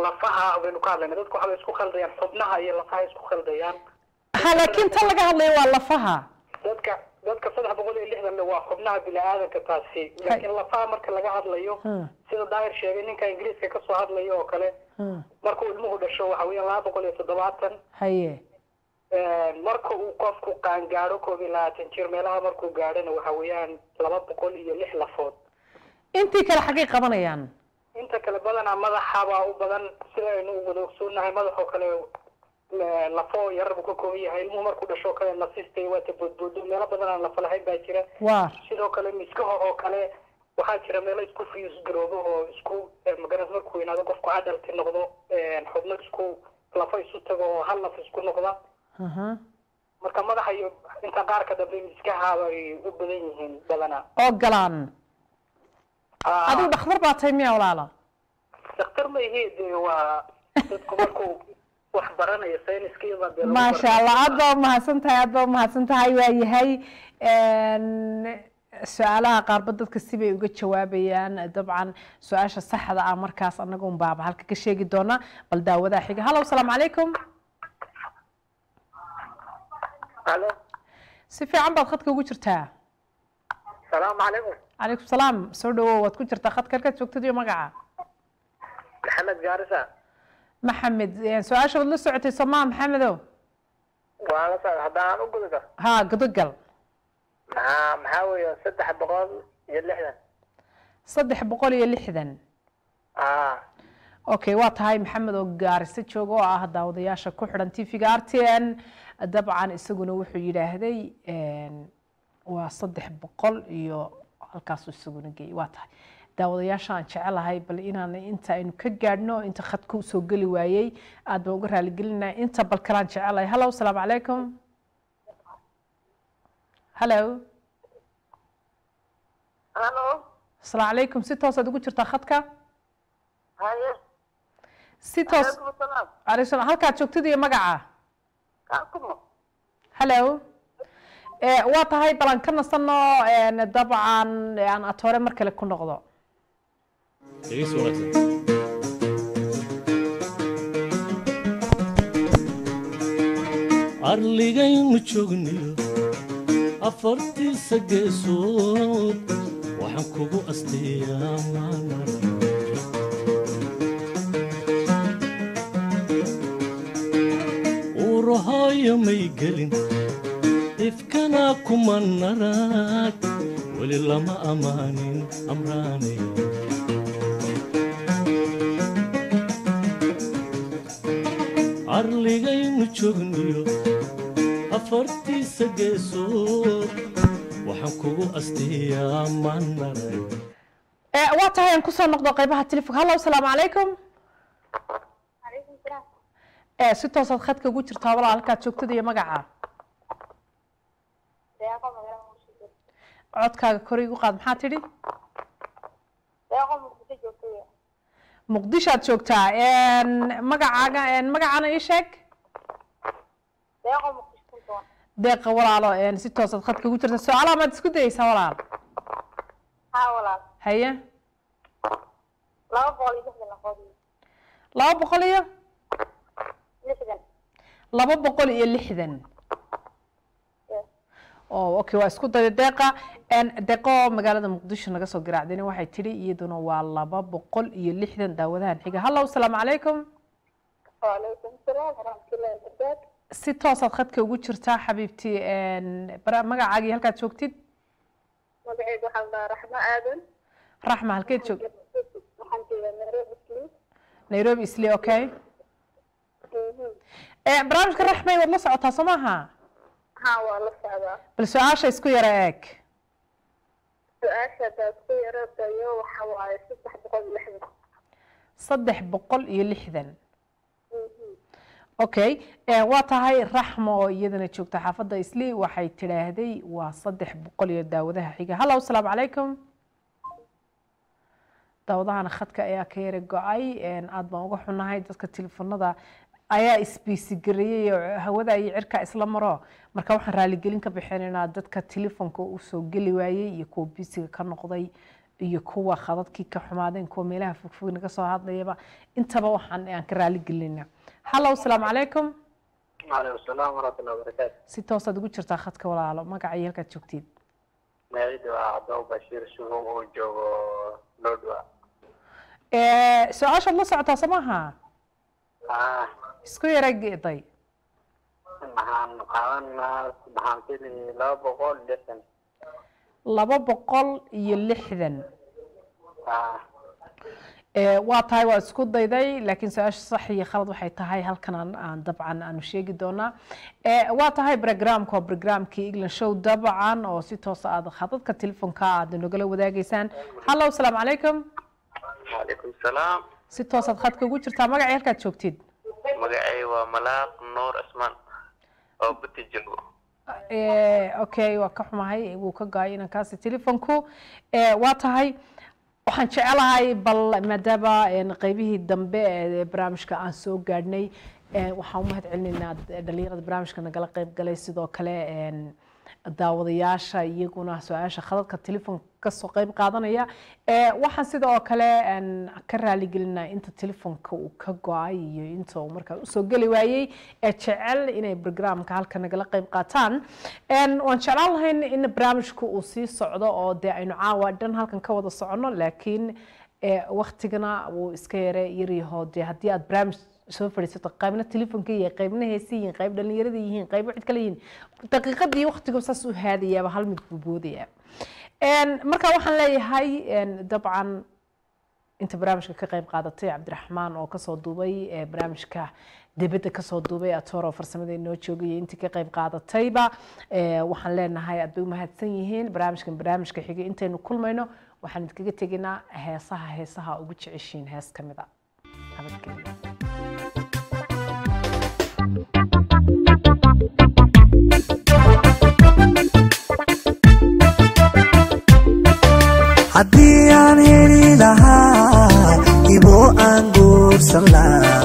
lafaha baynu ka hadlayna. Dadku waxay isku khaldayaan xubnaha iyo lafaha isku khaldayaan. Ha, laakiin tan laga hadlayo waa lafaha. Dadka 360 waa xubnaha bini'aadanka taasi, laakiin lafaha marka laga hadlayo, sida Daahir sheegay, ninka Ingiriiska ka soo hadlayo oo kale, markuu ilmuhu dhasho waxa weeyaan 270. Marka uu qofku qaangaadho, 21 jir meelaha markuu gaadhona, waxa weeyaan 206 lafood. Intii kale xaggay qabanayaan? Inta kale badanaa madaxabaa u badan, sida aynu wada ogsoonnahay. Madaxoo kale lafo yarar buu ka kooban yahay. Ilmuhu markuu dhasho kale nasistay waa ta boodboodo, meelo badan aan lafa lahayn baa jira. Sidoo kale miskaha oo kale waxaa jira meelo isku fuse garoobo oo isku magaras markuu weynaado qofku adult noqdo, xubno isku lafo isu tago oo hal laf isku noqda. Marka madaxa iyo inta qaarka dambe miskaha bay u badan yihiin badanaa. Oo galaan. Adigu dhakhtar baa tahay miya walaala? Dhakhtar ma ihi dee, waa dadku markuu wax baranayo sayniskii baa dee lagu Maasha Allah, aad baa umahadsan tahay, aad baa umahadsan tahay. Waa yahay, su-aalaha qaarba dadka sibay uga jawaabayaan. Dabcan su-aasha saxda ah markaas anaga un baaba halka ka sheegi doona. Bal daawadaha xiga. Hallo, asalaamu calaykum. Halo. Si fiican baad khadka ugu jirtaa. Salaamu calaykum. Calaykum salaam, soo dhawow, waad ku jirtaa khadka. Halkaad joogtid iyo magaca? Maxamed, Gaarisa. Maxamed, su-aasha waad la socotay soomaa, Maxamedow? Waa la socda. Haddaan u gudagal. Ha, gudagal. Maxaa weeye 360? 360. Ah. Okay, waa tahay. Maxamed oo Gaariso jooga oo ah daawadayaasha ku xidhan TV-ga RTN, dabcan isaguna wuxuu yidhaahday waa 300 iyo halkaasuu isaguna geeyey. Waa tahay, daawadayaasha aan jecelahay bal inaan inta aynu ka gaadhno inta khadka usoo geli waayey aad baan uga raaligelinaa. Inta bal kalaan jecelahay. Hallo, asalaamu calaykum. Hallo. Halo. Asalaamu calaykum, si toosaad ugu jirtaa khadka. Haye. Si toos. Calaykum asalaam. Calaykum salaam. Halkaad joogtid iyo magaca? Kaakumo. Hallo. Waa tahay, bal aan ka nasano, dabcan aan atoore mar kale ku noqdo. Dhegeysi wanaagsan. Arligaynu joogniyo afartiisa geesood waxaan kugu asteeyaa maanara. Uurahooyo may gelin, ifkana kuma narag, weli lama ammaanin amraanay. Arligaynu joogniyo afartiisa geesood waxaan kugu asteeyaa maanarag. Waa tahay, aan kusoo noqdo qaybaha telefonka. Hallo, asalaamu calaykum. Calaykum salaam. Si toosaad khadka ugu jirtaa walaal. Halkaad joogtid iyo magaca? Deeqo, magaalada Muqdisho. Codkaaga kor igu qaad, maxaa tidhi? Deeqo, Muqdisho joogtay. Muqdishoaad joogtaa. Magacaaga, magacana ii sheeg. Deeqo, Muqdisho ku doon. Deeqa walaalo, si toosaad khadka ugu jirta. Su-aalaha maad isku dayeysaa walaal? Haa walaal. Haye. 260 lafood. 200 iyo 60. 260. Oh, okay, waa isku daya Deeqa. Deeqo magaalada Muqdisho naga soo garaacdayna waxay tidhi iyaduna waa 260. Daawadahan xiga. Hallo, asalaamu calaykum. Wacalaykum salaam waraxmatullahi wabarakaatu. Si toosaad khadka ugu jirtaa xabiibti. Magacaagii, halkaad joogtid? Magacaygu waxaa la dhahaa Raxmo Aadan. Raxma, halkeed joog? Waxaan joogaa Nairobi Isli. Nairobi Isli, okay. Barnaamijka, Raxmay, waad la socotaa soo maaha? Haa, waa la socdaa. Bal su-aasha isku yara eeg. Su-aasha haddaad ku yara dayo waxa waaye 360. 360, okay. Waa tahay, Raxmo oo iyadana joogta xaafadda Isli waxay tidhaahday waa 300 iyo. Daawadaha xiga. Hallo, asalaamu calaykum. Daawadahana khadka ayaa ka yara go-ay. Aad baan uga xunahay dadka telefoonada Ayaa isbiisigareeyey oo hawada iyo cirka isla maro. Marka waxaan raaligelin ka bixinaynaa dadka telefoonka u soo geli waayey iyo kuwa bisiga ka noqday iyo kuwa khadadkii ka xumaadeen, kuwa meelaha fogfog naga soo hadlayaba, intaba waxaan aan ka raaligelinaa. Hallow, asalaamu calaykum. Calaykum salaam waraxmatullahi wabarakaatu. Si toosaad ugu jirtaa khadka walaalo, magaca iyo halkaad joogtid? Magacayda waa Cabdo Bashiir Shugo oo joogo Lodwa. Su-aashaad la socotaa soo maaha? Ah. Isku yara geeday. Maxaan qaadan lahaa, maxaan fili 260. 260. Ah. Waa tahay, waa isku dayday, laakiin su-aasha sax iyo khalad waxay tahay halkan aan dabcan aanu sheegi doonaa. Waa tahay programka waa programkii England Show dabcan, oo si toos aad khadadka telefoonka aad nogala wadaagaysaan. Hallow, asalaamu calaykum. Calaykum salaam. Si toosaad khadka ugu jirtaa, magacii halkaad joogtid? Magacay waa Malaaq Nuur Cismaan oo Buti joogo. Okay, waa ka xumahay, wuu ka go'ay inankaasi telefoonku. Waa tahay, waxaan jecelahay bal maadaama qaybihii dambe ee barnaamijka aan soo gaadhnay, waxaan u mahad celinaynaa dhalinyarada barnaamijka nagala qayb galay, sidoo kale daawadayaasha iyaguna su-aasha khadadka telefoonka kasoo qayb qaadanaya. Waxaan sidoo kale ka raaligelinaa inta telefoonka uu ka go'ay iyo inta uu markaa usoo geli waayey ee jecel inay programka halka nagala qayb qaataan. Waan jeclaan lahayn in barnaamijku uu sii socdo oo dee aynu caawa dhan halkan ka wada soconno, laakiin waktigana wuu iska yare yaryaho. Dee haddii aad barnaamij soo fadhiisato, qaybna telefoonka iyo qaybna heesi yihiin, qayb dhalinyarada yihiin, qayb cid kale yihiin, daqiiqadii waqtigu saas u haadayaaba, hal mid buu boodayaa. Marka waxaan leeyahay dabcan inta barnaamijka ka qayb qaadatay, Cabdiraxmaan oo kasoo duubay barnaamijka dibadda kasoo duubay, Atoor oo farsamada inoo joogay, intii ka qayb qaadatayba waxaan leenahay aad bay u mahadsan yihiin. Barnaamijkan barnaamijka xigay intaynu kulmayno, waxaan idinkaga tegaynaa heesaha ugu jeceshiin hees ka mid a. Nabadgelyo. Haddii aan heli lahaa ibo aan guursan lahaa,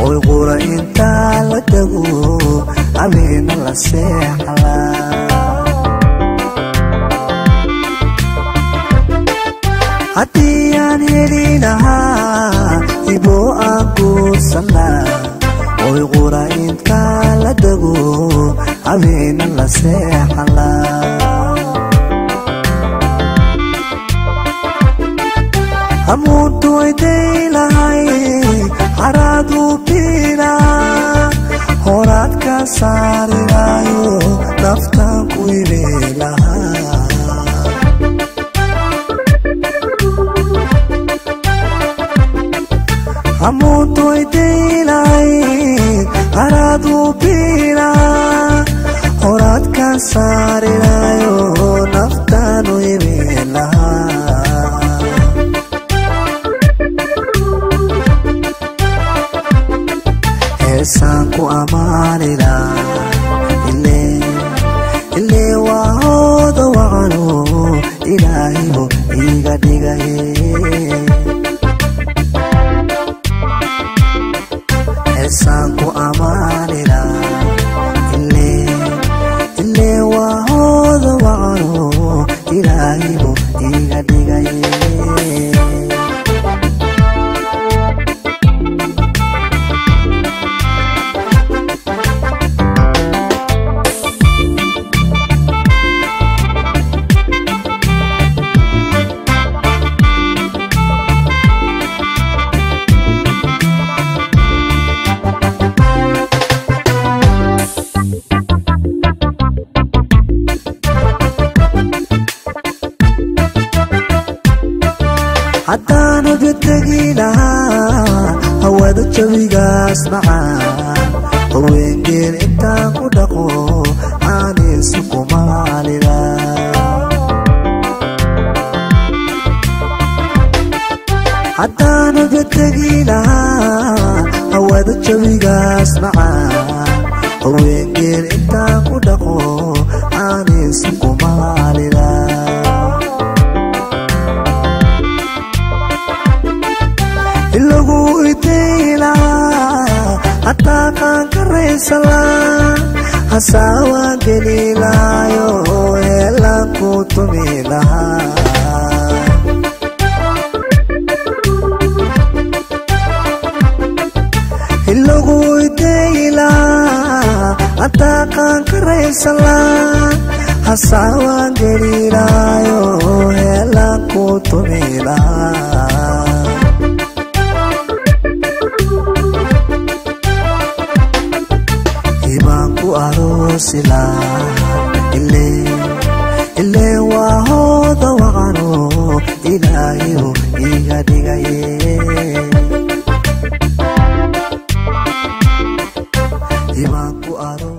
oy qura intaa la tago habeena la seexlaa. Haddii aan heli lahaa ibo aan guursan lahaa, oy qura intaa la tago habeena la seexlaa. Hamuuntu wayday lahay haraadu biila horaad ka saarilayo naftaan ku ibeelahaa. Hamuuntu wayday lahay haraadu biila horaad ka saarilayo naftaan u ibeelahaa. Heesaan ku ammaanila ile waa hooda wacano ilaahibu iiga dhigaye. Heesaan ku ammaanila ile waa hooda wacano ilaahibu iiga dhigaye. Haddaan ubitegi lahaa hawada jawigaas macaan, haweenkeen intaan ku dhaqo aanaysu kumaalila. Haddaan ubitegi lahaa hawada jawigaas macaan, haweenkeen intaan ku dhaqo aanaysu kumaalila. Lagu itayla hataa. Hasaawaan geli lahayo, heelaan ku tumi lahaa. Hilogu ideylaa antaaqaan karaysanlaa, hasaawaan gelilaayo, heelaan ku tumi lahaa. Hibaan ku aroosilaa ile waa hooda waqano ilaahiyo iga dhigaye. Hibaan ku aro